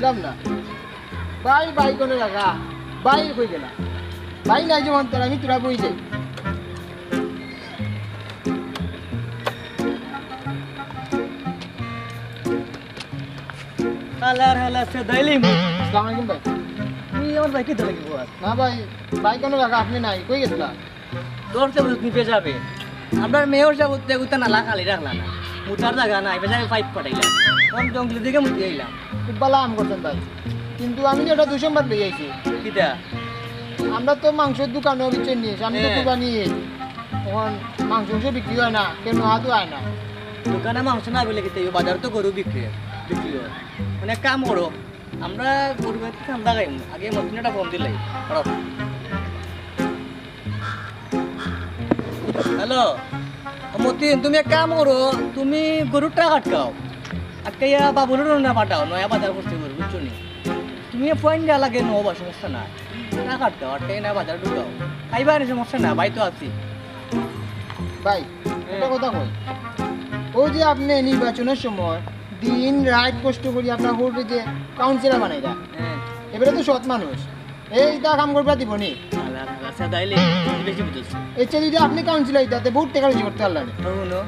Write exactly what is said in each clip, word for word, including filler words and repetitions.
বুঝলাম না। ভাই, ভাই কোন জায়গা? ভাই কই গেলা? ভাই নাই যে মন তার, আমি তোরা বই যাই। হালার হালা সে দাইলি মু। আসসালামু আলাইকুম ভাই। তুই আমার ভাই কি ধরে কি বল? না ভাই, ভাই কোন জায়গা? আপনি নাই, কই গেছিলা? তোর তো বুঝ নিপে যাবে। আমরা মেয়র সাহেব উঠতে উঠতে নালা খালি রাখলা না। মুতার জায়গা নাই, বেচারে পাইপ পাঠাইলাম। কোন জঙ্গলের দিকে মুতি আইলাম। খুব ভালো আম করছেন ভাই, কিন্তু আমি না এটা দুই সোমবার লই আইছি। কিতা? আমরা তো মাংসর দোকানও বিচে নিস, আমি তো হ্যাঁ। কুরবানি। এখন মাংস মাংস বিক্রি হয় না, কেন হাতও হয় না। দোকানে মাংস না পেলে কিতা অইবো? বাজার তো গরু বিক্রি, বিক্রি হয়। মানে এক কাম করো, আমরা গরু গাইতে ঠান্ডা খাইমু, আগে মতিনটা ফোন দিলাই। হ্যালো, মতিন, তুমি এক কাম করো, তুমি গরুর ট্রাক আটকাও, আটকাইয়া বাবুলর না পাঠাও, নয়া বাজার করছে গরু, বুঝছো নি? তুমি পয়েন্ট দেওয়া লাগে নেও বা, সমস্যা না। ট্রাক আটকাও, আটকাই না বাজার ঢুকাও, খাইবা নি, সমস্যা না, ভাই তো আছি। ভাই, একটা কথা কই, ওই যে আপনি নির্বাচনের সময় দিন রাত কষ্ট করি আপনার ভোটে যে কাউন্সিলর বানাইরা, হ্যাঁ। এবারে তো সৎ মানুষ, এই তা কাম করবা দিব নি? আলা, আলা, সে দাইলে বেশি বুঝছ। এর চেয়ে যদি আপনি কাউন্সিলর হইতা, তে ভোট টেকা বেশি করতে পারলেন। হুনো,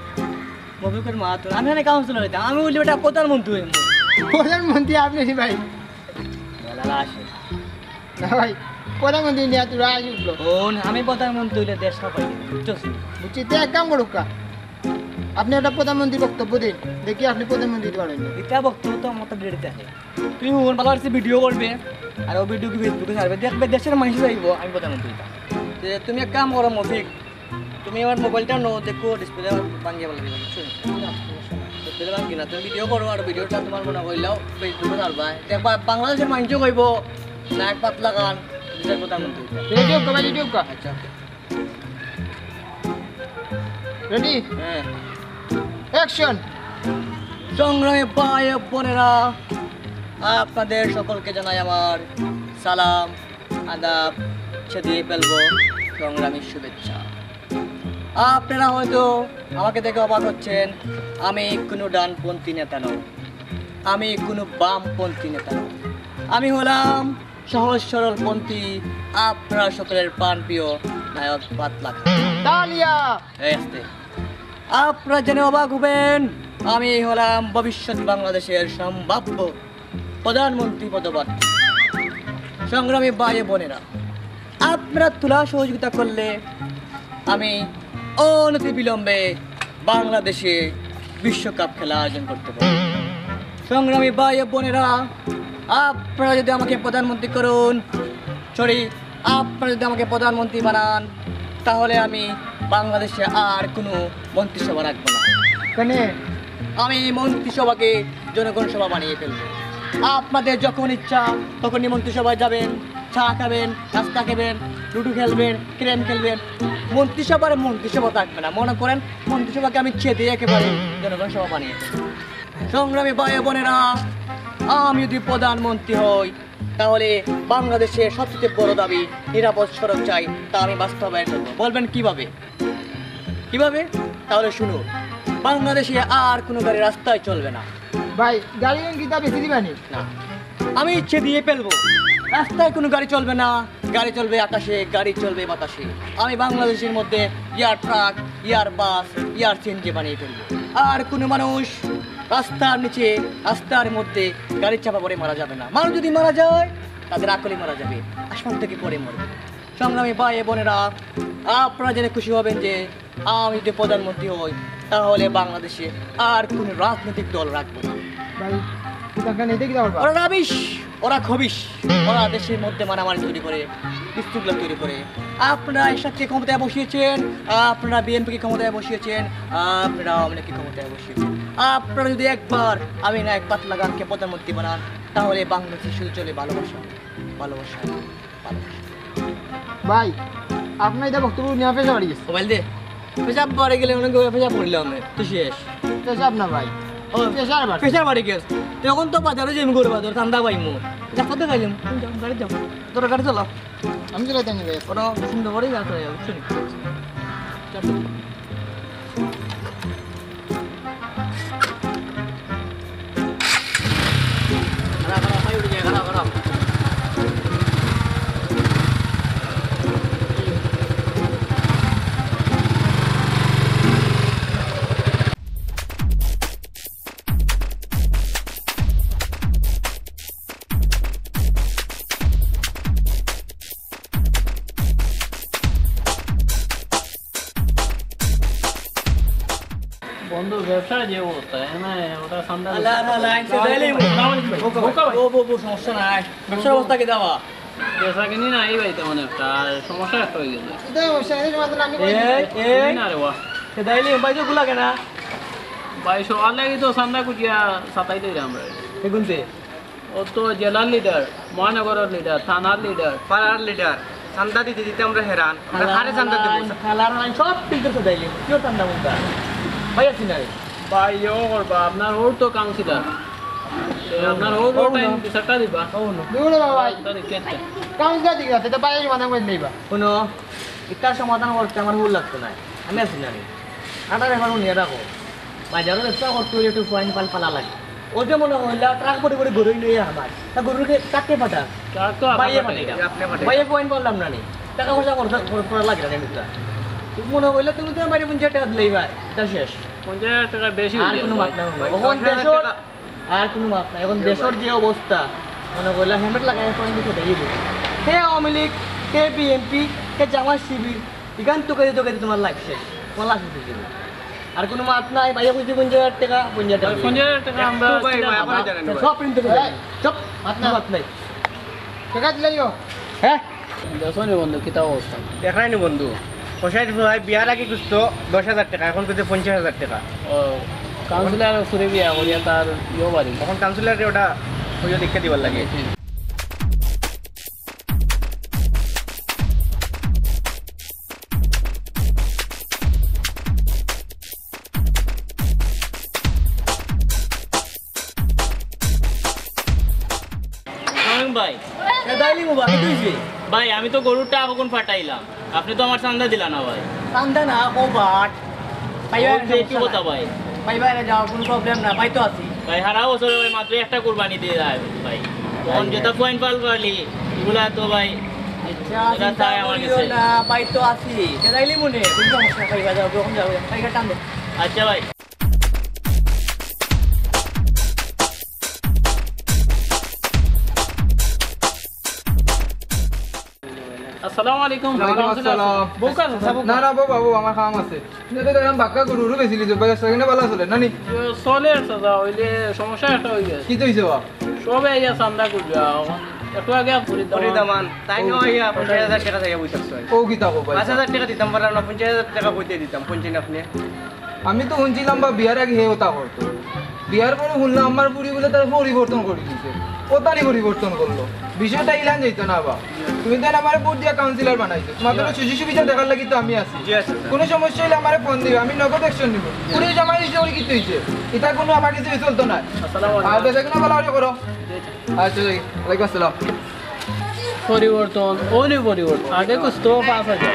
মফিকর মা তো, আমি এখানে কাউন্সিলর হইতাম, আমি বলি বেটা প্রধানমন্ত্রী হইমু। প্রধানমন্ত্রী আপনি নি ভাই? আলা, আলা, আসে। না ভাই, প্রধানমন্ত্রী নিয়ে তুই রাজ উঠলো। ও, আমি প্রধানমন্ত্রী হইলে দেশ না পাই, বুঝছো? বুঝছি, তে এক কাম করুক কা। আপনি একটা প্রধানমন্ত্রী বক্তব্য দিন, দেখি আপনি প্রধানমন্ত্রী হইতে পারেন। এটা বক্তব্য তো আমার তো বেড়ে থাকে। তুই মন ভালো আছে ভিডিও করবে, আর ও ভিডিও কি Facebook-এ ছাড়বে, দেখবে দেশের মানুষ চাইবো আমি প্রধানমন্ত্রী হইতাম। তে তুমি এক কাম করো মফিক, তুমি আমার মোবাইলটা নো দেখো, ডিসপ্লে ভাঙিয়ে বলে দিলাম, বুঝছো? ডিসপ্লে ভাঙি না, তুমি ভিডিও করো আর ভিডিওটা তোমার মনে হইলেও Facebook-এ ছাড়বা। দেখবা বাংলাদেশের মানুষ কইবো, নায়ক পাতলা খান, দেশের প্রধানমন্ত্রী হইতাম। রেডি হোক, ভাই, রেডি হোক। আচ্ছা, ওকে। রেডি? হ্যাঁ। অ্যাকশন। সংগ্রামী ভাই ও বোনেরা, আপনাদের সকলকে জানাই আমার সালাম, আদাব, ছেদিয়ে ফেলবো সংগ্রামী শুভেচ্ছা। আপনারা হয়তো আমাকে দেখে অবাক হচ্ছেন, আমি কোনো ডানপন্থী নেতা নই, আমি কোনো বামপন্থী নেতা নই, আমি হলাম সহজ সরল পন্থী, আপনারা সকলের প্রাণপ্রিয় নায়ক পাতলা খান। তালিয়া। এই আস্তে। আপনারা জেনে অবাক হবেন, আমি হলাম ভবিষ্যৎ বাংলাদেশের সম্ভাব্য প্রধানমন্ত্রী পদপ্রার্থী। সংগ্রামী ভাই বোনেরা, আপনারা তুলা সহযোগিতা করলে আমি অনতি বিলম্বে বাংলাদেশে বিশ্বকাপ খেলা আয়োজন করতে পারবো। সংগ্রামী ভাই বোনেরা, আপনারা যদি আমাকে প্রধানমন্ত্রী করুন, সরি, আপনারা যদি আমাকে প্রধানমন্ত্রী বানান, তাহলে আমি বাংলাদেশে আর কোনো মন্ত্রিসভা রাখবো না। কেনে? আমি মন্ত্রিসভাকে জনগণ সভা বানিয়ে ফেলবো। আপনাদের যখন ইচ্ছা তখনই মন্ত্রিসভায় যাবেন, চা খাবেন, নাস্তা খাবেন, লুডু খেলবেন, ক্যারম খেলবেন। মন্ত্রিসভার মন্ত্রিসভা থাকবে না। মনে করেন মন্ত্রিসভাকে আমি ছেদে একেবারে জনগণ সভা বানিয়ে ফেলবো। সংগ্রামী ভাই বোনেরা, আমি যদি প্রধানমন্ত্রী হই, তাহলে বাংলাদেশের সবচেয়ে বড় দাবি নিরাপদ সড়ক চাই, তা আমি বাস্তবায়ন করবো। বলবেন কিভাবে? কিভাবে? তাহলে শুনো, বাংলাদেশে আর কোনো গাড়ি রাস্তায় চলবে না। ভাই, গাড়ি কিতা বেশি দিবানি? না, আমি ছেদিয়ে ফেলবো। রাস্তায় কোনো গাড়ি চলবে না, গাড়ি চলবে আকাশে, গাড়ি চলবে বাতাসে। আমি বাংলাদেশের মধ্যে এয়ার ট্রাক, এয়ার বাস, এয়ার সিএনজি বানিয়ে ফেলবো। আর কোনো মানুষ রাস্তার নিচে, রাস্তার মধ্যে গাড়ির চাপা পড়ে মারা যাবে না। মানুষ যদি মারা যায়, তাদের আকলে মারা যাবে, আসমান থেকে পড়ে মরবে। সংগ্রামী ভাই বোনেরা, আপনারা জেনে খুশি হবেন যে আমি যদি প্রধানমন্ত্রী হই, তাহলে বাংলাদেশে আর কোনো রাজনৈতিক দল রাখবো না। ভাই, এটা কেন, এটা কি দরকার? ওরা রাবিশ, ওরা খবিশ, ওরা দেশের মধ্যে মারামারি তৈরি করে, বিশৃঙ্খলা তৈরি করে। আপনারা এরশাদকে ক্ষমতায় বসিয়েছেন, আপনারা বিএনপিকে ক্ষমতায় বসিয়েছেন, আপনারা আওয়ামী লীগকে ক্ষমতায় বসিয়েছেন। আপনারা যদি একবার আমি নায়ক পাতলা খানকে প্রধানমন্ত্রী বানান, তাহলে বাংলাদেশে শুধু চলে ভালোবাসা, ভালোবাসা, ভালোবাসা। ভাই, আপনার এটা বক্তব্য নিয়ে পেশা বাড়ি গেছে। মোবাইল দে। পেশাব বাড়ি গেলে অনেক পেশাব করলাম, তো শেষ। পেশাব না ভাই, ও, পেশার বাড়ি। পেশার বাড়ি গেছ। তো এখন তো বাজারে যাইমু, গরু বাজার, চান্দা পাইমু। যা, কত খাইলাম? তুমি যাও, গাড়ি যাও। তোর গাড়ি চলো। আমি চলে যাই ভাই। ওরা সুন্দর করে যা করে যাও, বুঝছো নি? চলো। খাড়া, খাড়া, ভাই, উঠে বন্ধু, ব্যবসা যে অবস্থা, এনে ওটা সামনে আল্লাহ, আল্লাহ, লাইন সে দিলে। আসসালামু আলাইকুম ভাই। বোকা ভাই। ও, বো, বো, সমস্যা নাই। ব্যবসার অবস্থা কিতা বা? বেচা কিনি নাই ভাই তেমন একটা, আর সমস্যা একটা অই গেছে। এটাই সমস্যা, এই সমাধান আমি করি। এ, এ, না রে বা। সে দিলে ভাই তো গুলা কেনা? ভাই, সবার লাগি তো চান্দা খুজিয়া সাতাই দিই আমরা। এগুনতে? ও তো জেলার লিডার, মহানগরের লিডার, থানার লিডার, পাড়ার লিডার। চান্দা দিতে দিতে আমরা হেরান। আমরা কারে চান্দা দেবো? হালার আইন সব ফিল্টার সে দিলে। কিয় চান্দা বলতা? ভাই আছি না রে। ভাই, ও করবা, আপনার ওর তো কাউন্সিলর। এ, আপনার ওর ও টাইম না। বিচারটা দিবা। ও না। দূর বাবা ভাই। তাহলে কেটে। কাউন্সিলর দিকে যাতে, তো ভাই এই সমাধান করে নেইবা। শুনো, ইটার সমাধান করতে আমার ভুল লাগতো না। আমি আছি না রে। আটা ব্যাপার উনি রাখো। বাজারো ব্যবসা করতে অইলে একটু পয়েন্ট পাল পালা লাগে। ও যে মনে অইলা ট্রাক ভরি ভরি গরু লইয়া আমার। তা গরুরে কাটতে পাঠা। ট্রাক তো আপনার বাইয়ে পাঠাই পাঠাই। দাও। আপনি পাঠাই। বাইয়ে পয়েন্ট পারলাম না নি। টাকা পয়সা খরচ, খরচ করা লাগে না কিন্তু। তুমি মনে অইলা তুমি তো বাইরে পঞ্চাশ টাকা দিলেই ভাই। এটা শেষ। পঞ্চাশ হাজার টাকা বেশি আর অই যায় কোনো ভাই। মাত নাই। অখন পঞ্চাশ হাজার দেশর টাকা। আর কোনো মাত নাই। অখন দেশর যে অবস্থা, মনে অইলা হেলমেট লাগাই পয়েন্ট দিতে দেরি অই। কে আওয়ামী লীগ, কে বিএনপি, কে জামাত শিবির, ইখান তো কেটে তো কেটে তোমার লাইফ শেষ, তোমার লাইফ শেষ অই যাবে। আর কোনো মাত নাই, ভাইয়া কইছে পঞ্চাশ হাজার টাকা, পঞ্চাশ হাজার টাকা। পঞ্চাশ হাজার টাকা আমরা একশো ভাই, ছিলাম। ভাই, আপনারা জানেন সব ভাই। প্রিন্ট করে সব মাত না। মাত নাই। চুপ। টাকা দিলাইও। হ্যাঁ? দেখো নি বন্ধু, কিতা অবস্থা? দেখরায় নি বন্ধু, পয়সা দিছো ভাই, বিয়ার আগে খুজতো দশ হাজার টাকা, অখন খুজে পঞ্চাশ হাজার টাকা। ও, কাউন্সিলর ফুরি বিয়া করিয়া তার ইয়েও বাড়ি। অখন কাউন্সিলরে ওটা অইও দেখে দিবার লাগে। শামীম ভাই। এ, দাইলি মুবা, কিতা অইছে? ভাই, আমি তো গরুর টাকা অখন পাঠাইলাম, আপনে তো আমার চান্দা দিলা না ভাই। চান্দা না, ও বাট। ভাই, ও, ভাই, যে কি সমস্যা কথা নাই। ভাই? ভাই, ভাই, যাও, কোনো প্রবলেম না, ভাই তো আছি। ভাই, হারা বছরে ভাই মাত্র একটা কুরবানি দিয়া যায় ভাই। অখন ভাই, যেটা ভাই। পয়েন্ট পাল পালি, ইগুলা তো ভাই, আচ্ছা, ওটা চিন্তা চাই আমার করিও কাছে। না, ভাই তো আছি। এ, দাইলি মনে, কোনো সমস্যা নাই, ভাই, যাও, অখন যাও, ভাই, টান দে। আচ্ছা ভাই। আসসালামু আলাইকুম। ওয়ালাইকুম আসসালাম। বউকা আছে, বউকা। না, না, বউ, বাবু, আমার কাম আছে। কিন্তু তো দেখলাম বাক্কা গরু উরু বেচিলি, তো বাজার সেখানে ভালা চলে, না নি? চলে আছে, যা অইলে সমস্যা একটা অই গেছে। কিতা অইছে বা? সবে আইয়া চান্দা খুজবা, অখন একটু আগে ফুরি দামান। ফুরি দামান, তাইন আইয়া পঞ্চাশ হাজার টাকা চাইয়া বই থাকছে। ও কিতা কও ভাই? পাঁচ হাজার টাকা দিতাম পারলাম না, পঞ্চাশ হাজার টাকা কইতে দিতাম, পঞ্চাশ আপনে। আমি তো হুনছিলাম বা বিয়ার আগে হে ওতা করতো। বিয়ার পরে হুনলাম আমার ফুরি বুলে তার পরিবর্তন করি দিছে। ওতানি পরিবর্তন করলো। বিষয়টা ইলান যাইতো না বা। তুমি তো আমারে ভোট দিয়া কাউন্সিলর বানাইছো। তোমার তো সুযোগ সুবিধা দেখার লাগি তো আমি আছি। জি, আচ্ছা, স্যার। কোনো সমস্যা অইলে আমারে ফোন দিবা, আমি নগদ অ্যাকশন নিব। ফুরি জামাই হিসেবে কিতা অইছে? ইটা কোনো আমার কাছে চলতো না। আসসালামু আলাইকুম। আর বেচাকেনা ভালা করি করো। আচ্ছা, যাই। ওয়ালাইকুম আসসালাম। পরিবর্তন, অইলে পরিবর্তন। আগে খুজতো পাঁচ হাজার।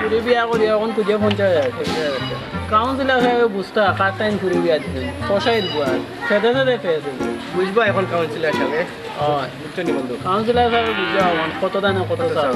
ফুরি বিয়া করি, অখন খুজে পঞ্চাশ হাজার। কাউন্সিলর সাবে বুঝতা, কার টাইম ফুরি বিয়া দিছে। কষাইর বুয়া, সেদে সেদে পেয়েছে। বুঝবা অখন কাউন্সিলর সাবে। অয়। বুঝছো নি বন্ধু? কাউন্সিলর সাবে বুঝবা অখন কত দানে কত কত চাও। চাও।